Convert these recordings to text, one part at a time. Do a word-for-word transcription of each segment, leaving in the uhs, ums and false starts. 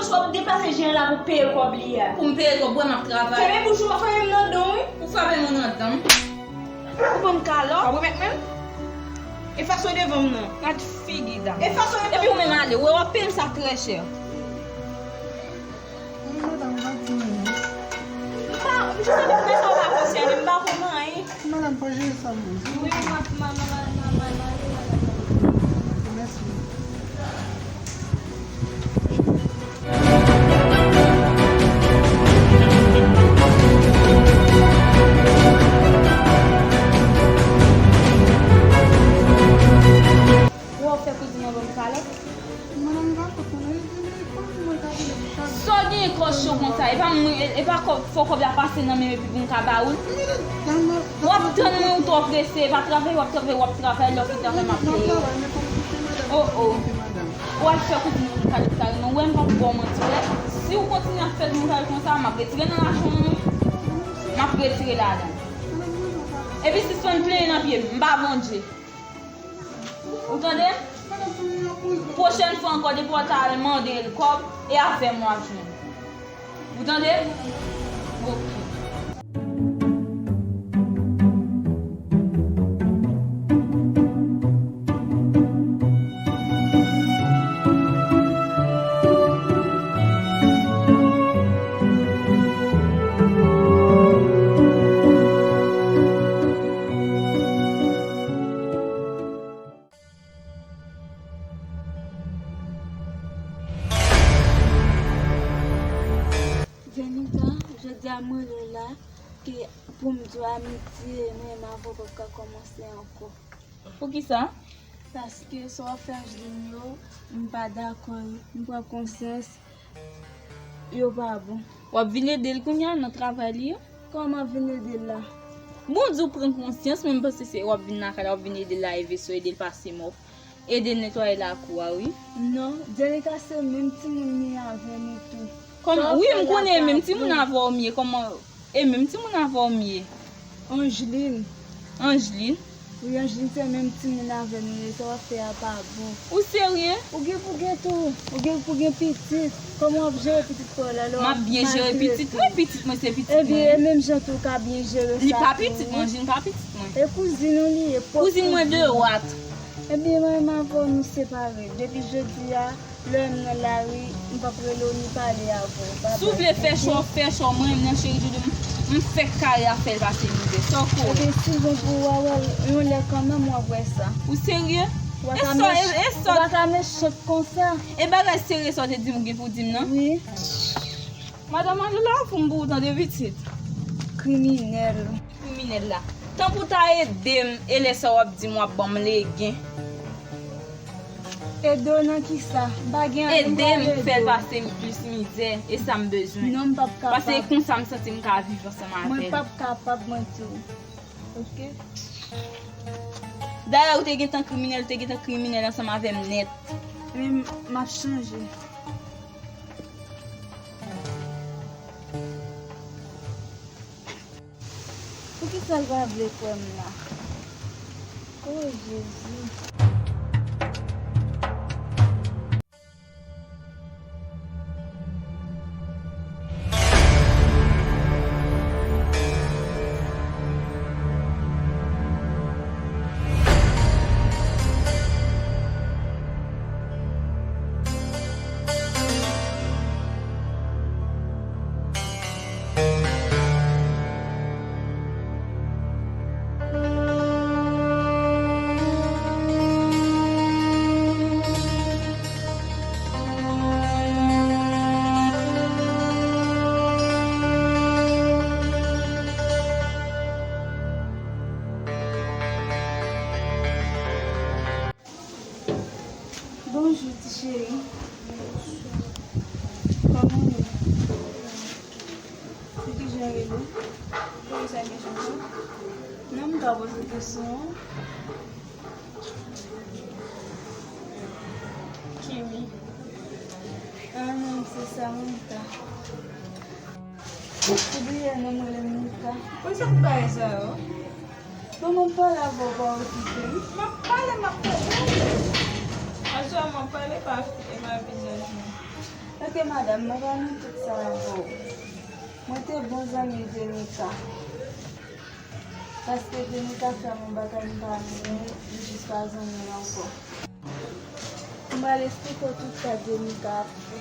Fò w deplase jan la pou peye kòb li a. Pou m peye kòb, wè m ap travay. Fèmen bouch ou, fèmen m nan dan w, wi. Ou fèmen mwen nan dan m. Ou ban m kalòt, w ap remèt mwen l. Efase w devan m nan. Gad figi dam. Efase w devan m nan. Epi ou menm ale, ou wè w ap peye m sa trè chè. Wi, madanm, m pa di non. M pa, m jis anvi fè sa w pa konsène m, m pa konn anyen. Madanm, pa jere sa m. Wi, m ap, m ap, m ap, m ap, m ap, m ap, m ap. Mèsi. Ou ap fè kouzin nan ban m kalòt? Madanm, m pa konprann. Sa w genyen kòchon konsa? E pa mwen, e, e pa kòb, fò kòb la pase nan men m epi pou m ka ba ou l? W ap tann mwen, ou twò prese, pa travay, w ap travay, w ap travay, lè w fin travay, m ap peye w. Oh, oh. W al fè kouzin nan kalòt sa, non, wè m p ap ba w manti, wè. Si w kontinye ap fè l travay konsa, m ap retire nan lachanm ou, m ap retire ladan. Epi sispann plenyen nan pye m, m pa Bondye. Ou tande? Pwochèn fwa ankò, depi w ta al mande l kòb, e avè m w ap jwenn. Ou tande? Oke. Jenika, jodi a mwen rele w la, ke pou m di w amitye mwen menm avè w p ap ka kòmanse ankò. Poukisa? Paske sa w ap fè Angeline yo, m pa dakò, m pran konsyans, yo pa bon. W ap vin ede l kounye a nan travay li yo? Kòman vin ede l la? Bon, di w pran konsyans, men m panse se w ap vin lakay la, w ap vin ede l lave veso, ede l pase mòp, ede l netwaye lakou a, wi. Non, Jenika se menm timoun li avè nou tou. Kòman? Wi, m konnen e menm timoun avè w m ye. Kòman? E menm timoun avè w m ye. Angeline. Angeline? Wi, Angeline, se menm timoun avè nou ye, sa w ap fè a pa bon. Ou serye? Ou gen pou gen tou, ou gen pou gen pitit. Kòman w ap jere pitit pa w la lè w ap maltrete? M ap byen jere pitit mwen, pitit mwen se pitit mwen. Ebyen, e menm jan tou w ka byen jere sa tou. Li pa pitit mwen, Angeline pa pitit mwen. E kouzin ou li ye, pwòp kouzin mwen. Kouzin mwen de dwat. Ebyen, mwen menm avè w nou separe. Depi jodi a, lè m nan lari, m p ap rele w ni pale avè w. Babay. Si w vle fè cho, fè cho, mwen menm nan cheri doudou m, m fèk kare a fè l pase mizè. Sa w kwè? Ebyen, si bon pou ou a wè l yon lè kanmenm, w ap wè sa. Ou serye? Ou pa ka mech-, ou pa ka mechan konsa. E bagay serye sa w te di m ou gen pou di m nan? Wi. Madanm Angela, fou m pou ou tande pitit. Kriminèl. Kriminèl la. Tanpou ta ede m, e lè sa w ap di m w ap ban m legen. Ede w nan kisa? M pa gen anyen m pral ede w. Ede m fè l pase m plis mizè, e sa m bezwen. Non, m p ap kapab. Paske e konsa m santi m ka viv ansanm avè l. Mwen p ap kapab, mwen di w. Oke? Dayè, ou te gentan kriminèl, ou te gentan kriminèl ansanm avè m nèt. Men m ap chanje. Poukisa l pa vle kwè m la? O Jezi! Bonjou, ti cheri. Kòman w ye? Se kijan w rele? Poukisa gen chanje? Non, m ka poze kesyon an. Kimi. Ah non, se Samantha. Ou bliye non mwen, rele m Nika. Poukisa pou bagay sa yo? Bon, m ap pale avè w, pa okipe m. M ap pale, m ap pale. Aswè a m ap pale, pa, e pa vizaj mwen. Ok, madanm, mwen pa nan tout sa avè w. Mwen te bon zanmi Jenika. Paske Jenika fè m yon bagay m pa renmen, li jis pa zanmi l ankò. M pral esplike w tout sa Jenika ap fè.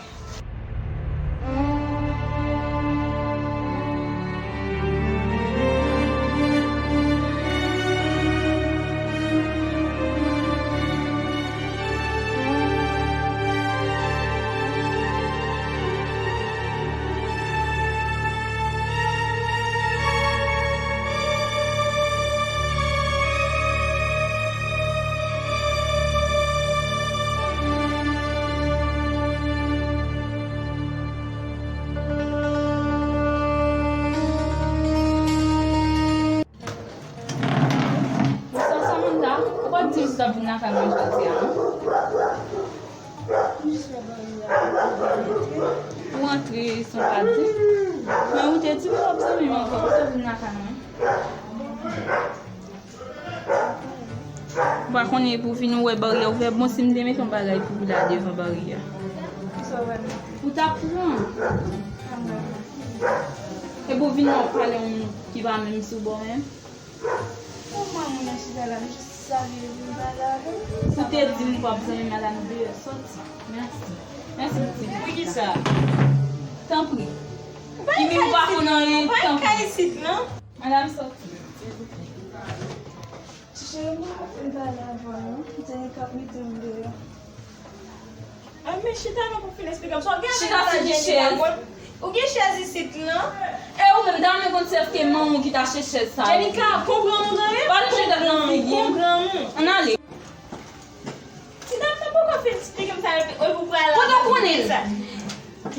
Bonswa Samantha, ou pa t di m si w t ap vin lakay mwen jodi a, non? M jis fè bari a pou m rantre. Ou rantre san w pa di m? Men ou te di m w p ap zanmi m ankò, poukisa w vin lakay mwen? Ou pa konnen epi w vin ou wè bari a ouvè. Bon, si m te mete yon bagay pou ou la devan bari a. Kisa w wè m? Ou t ap pran. Sa m wè m? Epi w vin la w pale yon moun ki pa menm sou bò menm. Kòman moun nan chita la, m jis salye l, vin pale avè l. Ou te di m w p ap zanmi madanm deyò, sòti. Mèsi. Mèsi pitit. Poukisa? Tanpri. Kimi, ou pa konn anyen, tanpri. Madanm, sòti. Cheri, m pa vin pale avè w non. Jenika ap mete m deyò. Ay, men chita non pou fin esplike m sa w gen. Chita sou ki chèz? Ou gen chèz isit lan? E ou menm, dam, men konn sèf ke manman w ki t achte chèz sa yo. Jenika, konprann ou tande? Pa touche tèt nan figi m. Konprann ou. Ann ale. Ti dam nan poko fin esplike m sa, epi ou pral la. Kote w konnen l?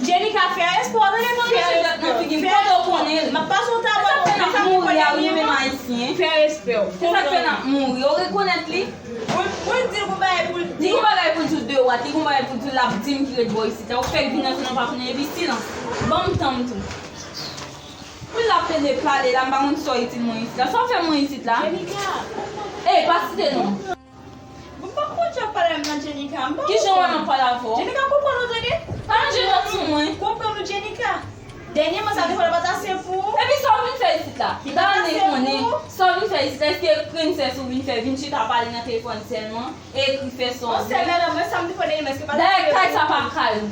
Jenika, fè respè w, tande, tande. Fè respè w. Kote w konnen l? M ap pase w tabwa. Se sa k fè n ap mouri a, wi, nou menm Ayisyen. Fè respè w. Se sa k fè n ap mouri. Ou rekonèt li? Mwen, mwen di l gon bagay pou l di. Li gon bagay pou l di w de wat, li gon bagay pou l di w, l ap di m ki ret bò isit la. Ou fèk vin nan zòn nan, ou pa konnen, epi silans. Ban m tan m tou. Wi, l ap pede pale la, m pa konn sa w itil mwen isit la. Sa w fè mwen isit la? Jenika. Ey, pa site non. Mwen pa konn jan w ap pale avè m nan, Jenika. M pa konprann. Kijan w wè m ap pale avè w? Jenika, konprann ou tande? Pa manje nan ti mwen. Konprann ou, Jenika. Dènyèman, sa te fè la pa t ase pou ou. Epi sa w vin fè isit la? M ta renmen konnen sa w vin fè isit la. Èske prinsès ou vin fè, vin chita pale nan telefòn sèlman, ekri, fè sa w vle? Dayè, kay sa pa kay ou.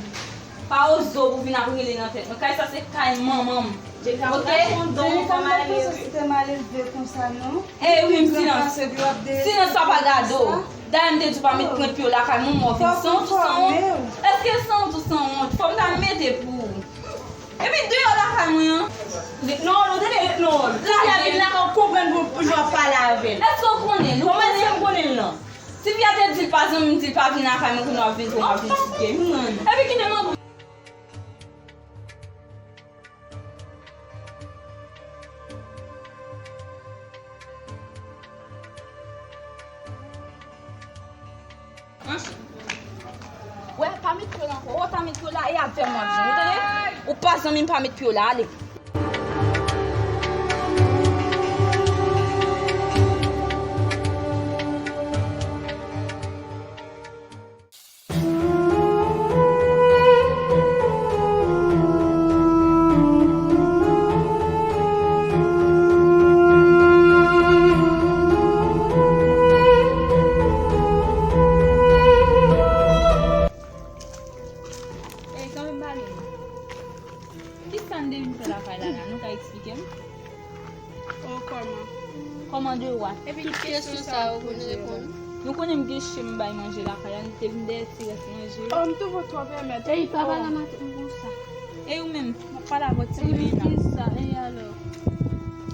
Pa oze w pou vin ap rele nan tèt mwen. Kay sa se kay manman m. Ok? Jenika, maltrete w, se te malelve konsa, non. E wi, m silans. Silans pa pa gade w. Dayè, m te di w pa met pwent pye w lakay mwen, mwen vin sanwont ou sanwont. Èske sanwont ou sanwont? Fò m ta mete pou ou. Epi deyò lakay mwen an. Non, non, tande, non. Lage. Vin lakay w konprann pou, pou jan w ap pale avè l. Èske w konnen l? Kòman èske m konnen l lan? Silvia te di l pa zanmi m, di l pa vin lakay mwen, kounye a w ap vin, kounye a w ap vin site m. Epi kite m anpil. Wè, pa met pye w la ankò. Wè, pa met pye w la, e avè m w ap jwe. Ou tande? Ou pa zanmi m, pa met pye w la, ale. Ey, kanpe m pale. Kisa n te vin fè lakay la la? Nou ka eksplike m? Oh, kòman? Kòman de wa? Epi tout kesyon sa yo pou n reponn. Nou konnen m gen chen m bay manje lakay la, nou te vin dèyè ti rès manje. Oh, m twouve w twò pèmèt. Ey, pa pale a matant m konsa. E ou menm, m ap pale avè w ti mwen la. Epi kisa? E alò?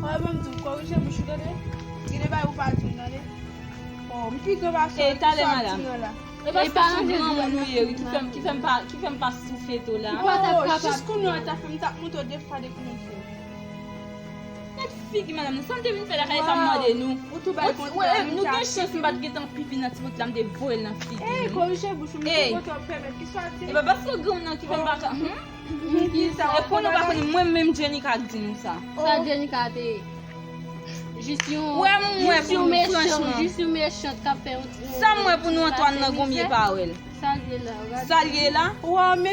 Oh, ban m di w, korije bouch ou tande. Gen de bagay ou pa di m tande. Oh, m pi gran pase w, kisa w ap di mwen la? E paske se granmoun ou ye, wi, ki fè m, ki fè m pa, ki fè m pa soufle tou la. Oh, jis kounye a, ta fè m t ap monte w de fwa depi nou fè. Gad figi madanm nan, sa m te vin fè lakay sa m mande nou. Ou tou bay kont la, nou gen chans m pa t gentan pipi nan ti bouch la, m te voye l nan figi l. Ey, korije bouch ou, m tou kontan w pèmèt ki sòti. E pa paske granmoun nan ki fè m pa ka, hmm? E konnen w pa konnen, mwen menm Jenika k di nou sa. Sa Jenika te ye? Jis yon, jis yon mechan, jis yon mechant k ap fè yon, yon, sa m wè pou nou Antwàn nan gon vye pawòl. Sa l di? Sa l ye la?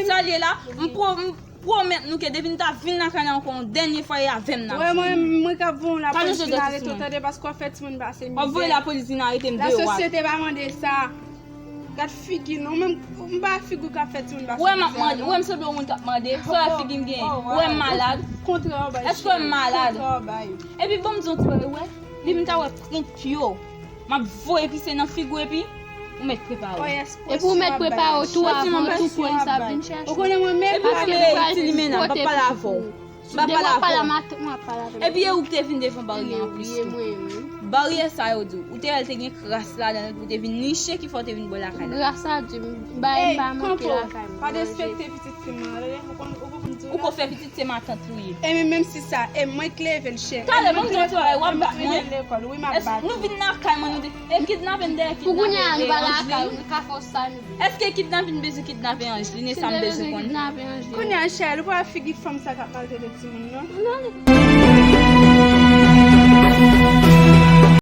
Sa l ye la? M pwo- m pwomèt nou ke depi n ta vin lakay la ankò yon dènye fwa, e avè m n ap vin. Wè, mwen, mwen k ap voye yon lapolis vin arete w, tande, paske w ap fè timoun pase mizè. W ap voye lapolis vin arete m deyò a. Lasosyete pa mande sa. Gad figi nou, menm m pa figi w k ap fè timoun pase mizè a, non. Wè m ap mande, wè m sanble yon moun k ap mande, sa wè figi m genyen? Wè m malad? Èske wè m malad? Epi ban m di yon ti bagay, wè, depi m ta wè pwent pye w, m ap voye pise nan figi w epi ou mèt prepare w. Epi ou mèt prepare w tou avan tou polis ap vin chèche w. Ou konnen mwen menm. Epi mwen menm ti limena, m p ap pale avè w. M p ap pale avè w. Epi e ou ki te vin devan baryè an plis tou. Baryè sa yo di w, ou te wè l te gen kras ladan l pou te vin niche ki fè w te vin bò lakay la. Gras a Dye, m bay m pa manke lakay mwen. Pa despekte pitit fi m nan, tande? Ou konn, ou konn di w. Ou ko fè pitit se matant ou ye. E men menm si sa, e mwen k leve l chè. Talè, ban m di w yon ti bagay, w ap bat mwen. Wi, m ap bat ou. Nou vin lakay mwen, nou di, e kidnape m dèyè kidnape Angeline. Pou kounye a, nou pa lakay ou, nou ka fè w sa nou vle. Èske kidnape m bezwen kidnape Angeline, e sa m bezwen konnen. Kounye a, Michel, ou pa figi fanm sa k ap maltrete timoun nan.